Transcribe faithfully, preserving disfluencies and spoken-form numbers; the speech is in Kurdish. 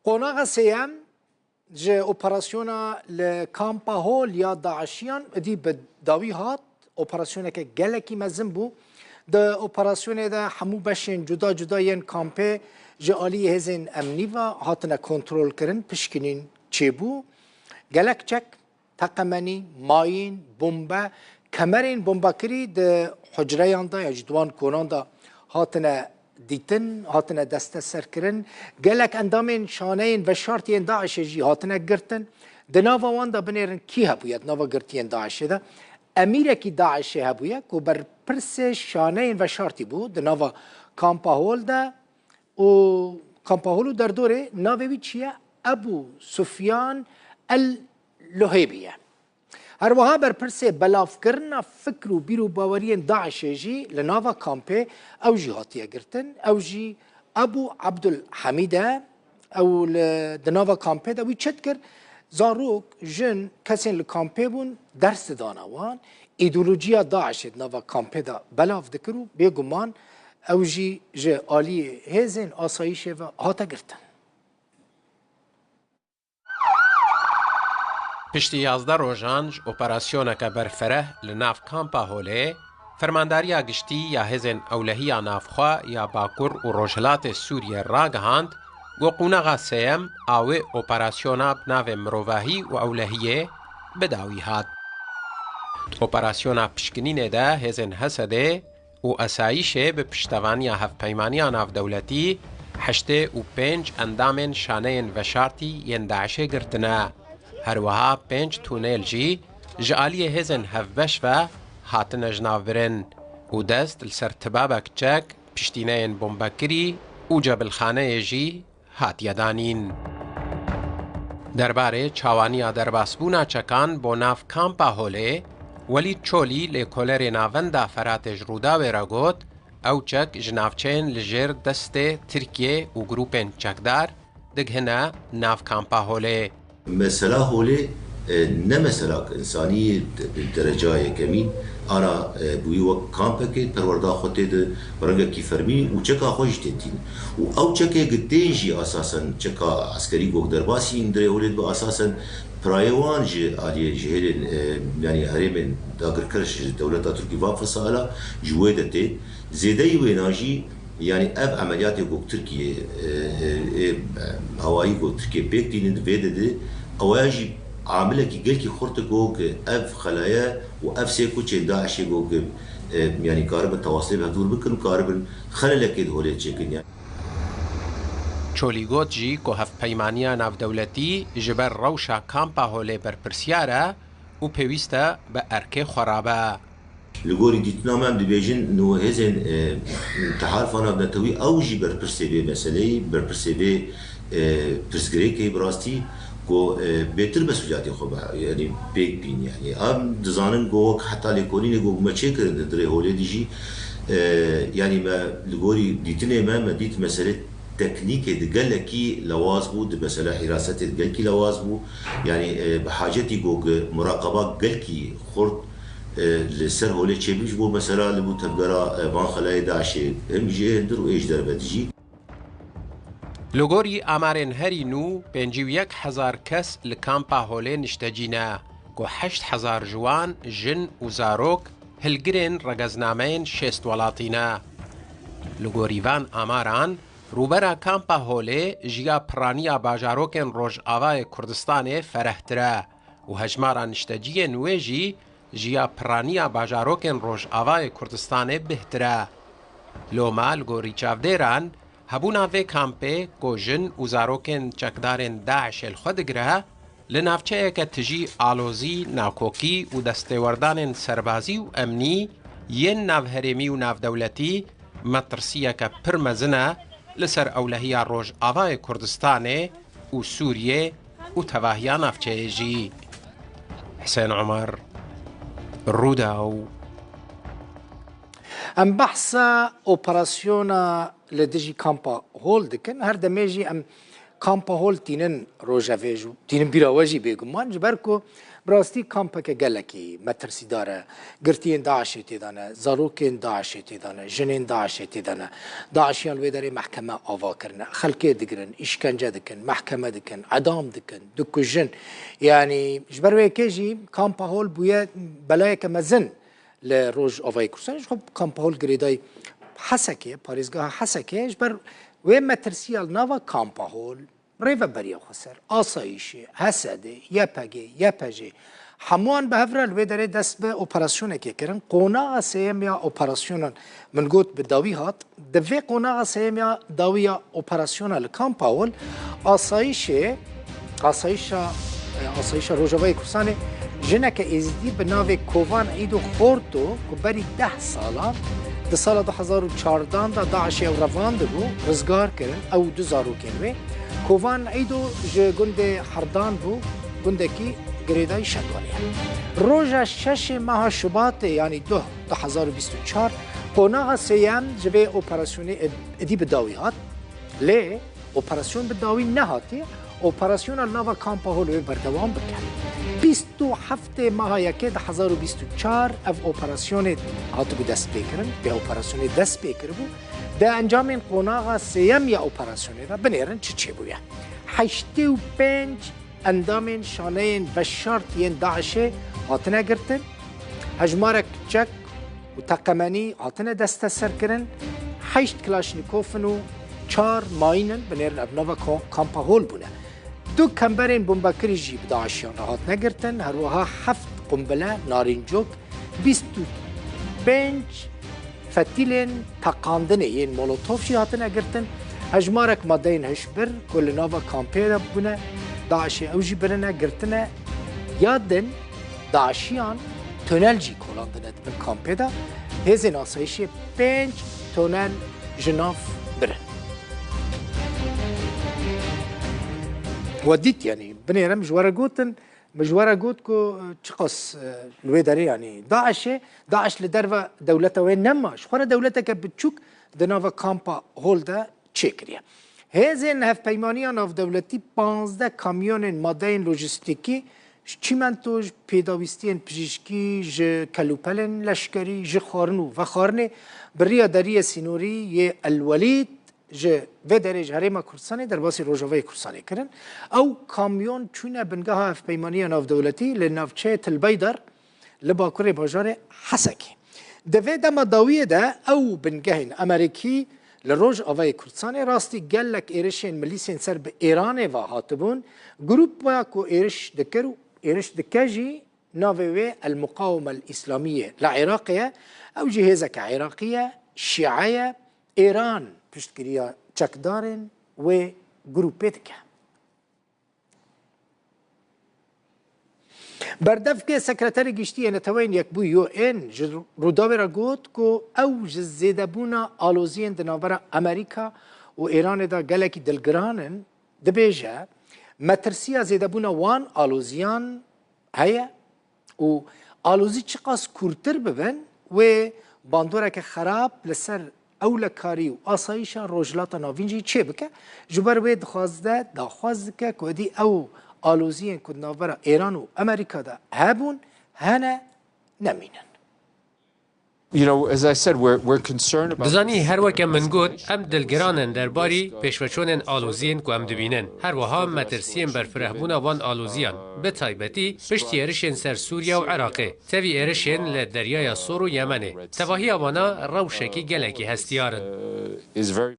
Qonaxa sêyem ji operasyona li kampa Hol ya DAIŞiyan êdî bi dawî hat. Operasyoneke gelekî mezin bû. Di operasyonê de hemû beşên cuda cuda yên kampê ji aliyê hêzên emnî ve hatine kontrolkirin, pişkinîn çêbû. Gelek çek, teqemenî, mayîn, bombe, kemerên bombakirî di hucreyan de ya jî di wan konan de hatine dîtin, hatine desteserkirin. Gelek endamên şaneyên veşartiyên DAIŞê jî hatine girtin. Di nava wan de binêrin kî hebûye di nava girtiyên DAIŞê de? Emîrekî DAIŞê hebûye ku berpirsê şaneyên veşartî bû di nava kampa Hol de û kampa Hol û derdorê. Navê wî çi ye? Ebû Sufyan El Luhêbî ye. Her wiha berpirsê belavkirina fikr û bîr û baweriyên DAIŞê jî li nava kampê ew jî hatiye girtin. Ew jî Ebû Ebdul Hemîd e. Ew li, di nava kampê de wî çi dikir? Zarok, jin, kesên li kampê bûn, ders didana wan. Îdeolojiya DAIŞê di nava kampê de belav dikir û bêguman ew jî ji aliyê hêzên asayîşê ve hate girtin. Piştî yazdeh rojan ji operasyoneke berfereh li nav kampa Holê, Fermandariya Giştî ya Hêzên Ewlehiya Navxwe ya Bakur û Rojhilatê Sûriyê ragihand ku qonaxa sêyem a wê operasyona bi navê mirovahî û ewlehiyê bi dawî hat. Di operasyona pişkinînê de hêzên Hesedê û asayîşê bi piştevaniya Hevpeymaniya Navdewletî heştê û pênc endamên şaneyên veşartî yên DAIŞê girtine. Her wiha pênc tunêl jî ji aliyê hêzên hevbeş ve hatine jinavbirin û dest li ser tibabek çek, piştîneyên bombekirî û cebilxaneyê jî hatiye danîn. Derbarê çawaniya derbasbûna çekan bo nav kampa Holê, Welîd Çolî, lêkolerê Navenda Feratê ji Rûdawê re got, ew çek ji navçeyên li jêr destê Tirkiyê û grûpên çekdar digihine nav kampa Holê. Mesela Holê, e, ne meselak însanî de-, de-, dereca yekemîn, ana, e, bûyî wek kampekê perwerda xwe tê de bi rengekî fermî û çeka xwe jî tê tîn. Û ew çekê gi tên jî esasen çeka eskerî gok derbasî in dirê Holê dibe esasen pirayê wan ji aliyê ji hêlên, e, yanî herêmên dagirker ji dewleta Tirkî van fesala ji wê de tê. Zêdeyî wêna jî, yanî ev emeliyatê ku Tirkiye, e, e, e, hawayî ku Tirkiye pêk tînin di vê de de, ewaya jî amilekî gelkî xurt e ku ev xelaye û ev sê koçên DAIŞê ku, e, yanî karibin tewasê bi hevdûr bikin û karibin xelelekê di holê çêkin. Çolî got jî ku hevpeymaniya navdewletî ji ber rewşa kampa Holê berpirsiyar e û pêwîst e bi erkê xwe rabe. Li gorî dîtina me, em dibêjin, nû hêzên, e, Tehalfa Navnetewî ew jî berpirsê vê meseleyê, berpirsê vê, e, pirsgirêkê bi rastî ku, e, bêtir mesûliyetê xwe be, yanî pêk bîn, yanî em dizanin ku wek heta lêkolînê ku me çêkirin di dirê holê de jî, e, yanî me li gorî dîtinê me, me dît mesele teknîkê di gelekî lewaz bû, di mesela hîrasetê di gelkî lewaz bû. Yanî, e, bi hacetî ku muraqeba gelkî xurt, e, li ser holê çêbû ji bo mesela li bo tevgera, e, van xelayê DAIŞê, him jî ê hundir û ê ji derve dijî. Li gorî amarên herî nû, pêncî û yek hezar kes li kampa holê niştecî ne, ku heşt hezar ji wan jin û zarok hilgirên regeznameyên şêst welatî ne. Li gorî van amaran, rûbera kampa holê ji ya piraniya bajarokên Rojavayê Kurdistanê ferehtir e û hejmara nişteciyên wê jî ji ya piraniya bajarokên Rojavayê Kurdistanê bêhtir e. Loma li gorî çavdêran, hebûna vê kampê ku jin û zarokên çekdarên DAIŞê li xwe digire, li navçeyeke tijî alozî, nakokî û destêwerdanên serbazî û emnî yên navherêmî û navdewletî metirsiyeke pir mezin e li ser ewlehiya Rojavayê Kurdistanê û Sûriyê û tevahiya navçeyê jî. Hisên Omer, Rûdaw. Em behsa operasyona li dijî kampa Hol dikin. Her demê jî em Kampa Hol tînin rojevê jî, tînin bîra we jî bêguman, ji ber ku bi rastî kampeke gelekî metirsîdar e. Girtiyên DAIŞê tê de ne, zarokên DAIŞê tê de ne, jinên DAIŞê tê de ne. DAIŞiyan li wê derê mehkeme ava kirine. Xelkê digirin, îşkence dikin, mehkeme dikin, edam dikin, dikujin. Yanî ji ber wê yekê jî Kampa Hol bûye belayeke mezin li Rojavayê Kurdistanê. Ji xwe Kampa Hol girêdayî Hesekê, parêzgeha Hesekê, ji ber wê metirsiya li nava Kampa Hol, Rêveberiya Xweser, Asayîşê, H S D, Y P G, Y P J, hemûyan bi hev re li wê derê dest bi operasyonekê kirin. Qonaxa sêyem ya operasyonan, min got, bi dawî hat. Di vê qonaxa sêyem ya dawî ya operasyona li Kampa Hol, asayîşê, asayîşa, e, asayîşa Rojavayê Kurdistanê jineke êzidî bi navê Kovan Îdo Xorto, ku berî deh salan, di sala du hezar û çardan de DAIŞê ew revandibû, rizgar kirin, ew û du zarokên wê. Kovan Îdo ji gundê Herdan bû, gundekî girêdayî Şengalê ye. Roja şeşê meha Şubatê, yanî duh du hezar û bîst û çar, qonaxa sêyem ji vê operasyonê ê-, êdî bi dawî hat. Lê operasyon bi dawî nehatiye, operasyona li nava Kampa Hol wê berdewam bike. Bîst û heftê meha yekê du hezar û bîst û çar ev operasyonê hatibû destpêkirin, vê operasyonê dest pê kiribû. Di encamên qonaxa sêyem ya operasyonê de binêrin çi çêbûye. Heştê û pênc endamên şaneyên veşart yên DAIŞê hatine girtin. Hejmarek çek û teqemenî hatine desteserkirin. Heşt Klaşnîkofin û çar mayîn in, binêrin ev nava ko-, Kampa Hol bûne. Du kemberên bombakirî jî bi DAIŞiyan re hatine girtin. Her wiha heft qumbile, narîncok, bîst û pênc fetîlên teqandinê yên molotof jî hatine girtin. Hejmarek madeyên hişbir ku li nava kampê de bûne, DAIŞê ew jî birine, girtine. Ya din DAIŞiyan tunel jî kolandine di bin kampê de. Hêzên asayîşê pênc tunel ji nav birin. We dît, yanî binêre min ji we re gotin, min ji we re got ku, e, çiqas, e, li wê derê, yanî DAIŞê, DAIŞ li derve dewleta wê nema, ji xwe re dewleteke biçûk di nava Kampa Hol de çêkiriye. Hêzên Hevpeymaniya Navdewletî panzdeh kamyonên madeyên lojîstîkî, ji çîmento, ji pêdawîstiyên pijîşkî, ji kelûpelên leşkerî, ji xwarin û vexwarinê bi riya deriyê sînorî yê El Welîd, ji vê derê ji Herêma Kurdistanê derbasî Rojavayê Kurdistanê kirin. Ew kamyon çûne bingeha Hevpeymaniya Navdewletî li navçeyê Til Beydar li bakurê bajarê Hesekê. Di vê dema dawiyê de ew bingehên Amerîkî li Rojavayê Kurdistanê rastî gelek êrişên milîsên ser bi Êranê ve hatibûn. Grûpa ku êriş dikir û êriş dike jî navê wê El Muqawime El Îslamî ye, li Iraqê ye. Ew jî hêzeke Iraqî ye, şîe ye. Êran piştgiriya çekdarên wê grûpê dike. Berdevkê Sekreterê Giştî yê Neteweyên Yekbûyî, U N, ji Rûdawê re got ku ew ji zêdebûna aloziyên di navbera Amerîka û Êranê de gelekî dilgiran in, dibêje, metirsiya zêdebûna wan aloziyan heye û alozî çiqas kûrtir bibin, wê bandoreke xerab li ser ewlekarî û asayîşa Rojhilata Navîn jî çêbike. Ji ber wê dixwazde, daxwaz dike ku êdî ew aloziyên ku di navbera Êran û Amerîka de hebûn, hene nemînin. You know, as I said, we're, we're concerned about Dizanî, her weke min got, em dilgiran in derbarî pêşveçûnên aloziyên ku em dibînin. Her wiha metirsiyên berfirehbûna van aloziyan, bi taybetî piştî êrişên ser Sûriye û Iraqê, tevî êrişên li Deryaya Sor û Yemenê. Tevahiya wana rewşekî gelekî hestiyar in. Uh, is very